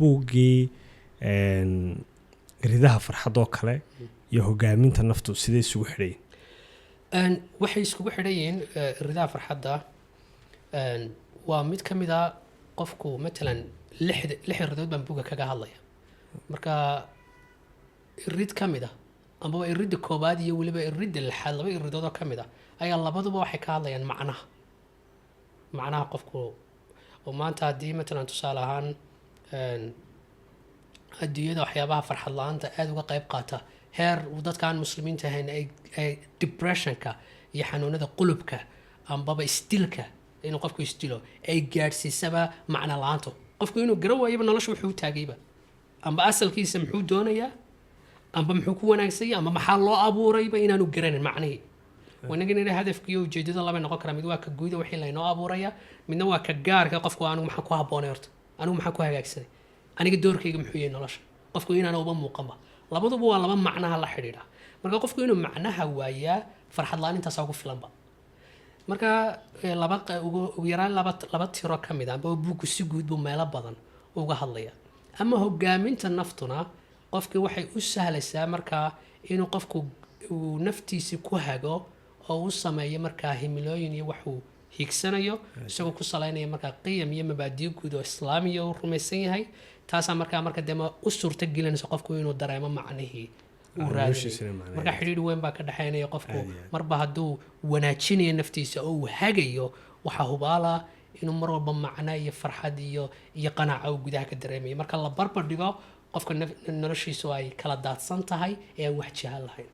Buuggii Iridaha Farxadoo kale iyo Hogaaminta Naftu sidee isugu xidhayin? Waxay iskugu xidhan yihiin, Iridaha Farxadda waa mid ka mid a qofku matalan lix iridood baan buugga kaga hadlaya. Marka irid ka mid a, amaba iridda koowaad iyo weliba iridda lixaad, laba iridood oo ka mid a ayaa labaduba waxay ka hadlayaan macnaha qofku. Oo maanta haddii matalan tusaale ahaan adduunyada waxyaabaha farxad la-aanta aada uga qayb qaata, heer uu dadka aan muslimiinta ahayn ay depressionka iyo xanuunada qulubka ambaba isdilka, inuu qofku isdilo ay gaadhsiisaba, macno la-aanto, qofku inuu garan waayaba nolosha wuxuu u taagayba, amba asalkiisa muxuu doonayaa, amba muxuu ku wanaagsanya, amba maxaa loo abuurayba inaanu garanin macnihii. Wanagan ina hadafkiiyo ujeedada laba noqon karaa: mid waa ka guuda, wixii laynoo abuuraya; midna waa ka gaarka qofku, anigu maxaan ku habboonay horta, anigu maxaan ku hagaagsanay, aniga doorkayga muxuu yahay nolosha, qofku inaana uba muuqanba. Labaduba waa laba macnaha la xidhiidha. Marka qofku inuu macnaha waayaa, farxad la-aan intaasaa ugu filanba. Marka laba ugu yaraan laba tiro ka mid a amba buuggu si guud buu meelo badan uga hadlaya. Ama Hogaaminta Naftuna qofkii waxay u sahlaysaa markaa inuu qofku uu naftiisi ku hago oo u sameeyo markaa himilooyin iyo waxuu hiigsanayo, isagoo ku salaynaya markaa qiyam iyo mabaadiyo guud oo islaamiya uu rumaysan yahay. Taasaa markaa marka dambe u suurta gelinaysa qofku inuu dareemo macnihii uu raadinayo. Noloshiisana macnaheeda. Marka xidhiidh weyn baa ka dhexeynaya qofku Aad iyo aad. marba hadduu wanaajinayo naftiisa oo uu hagayo, waxaa hubaala inuu mar walba macno iyo farxad iyo qanaaco uu gudaha ka dareemayo, marka la barbar dhigo qofka noloshiisu ay kala daadsan tahay ee aan wax jiha lahayn.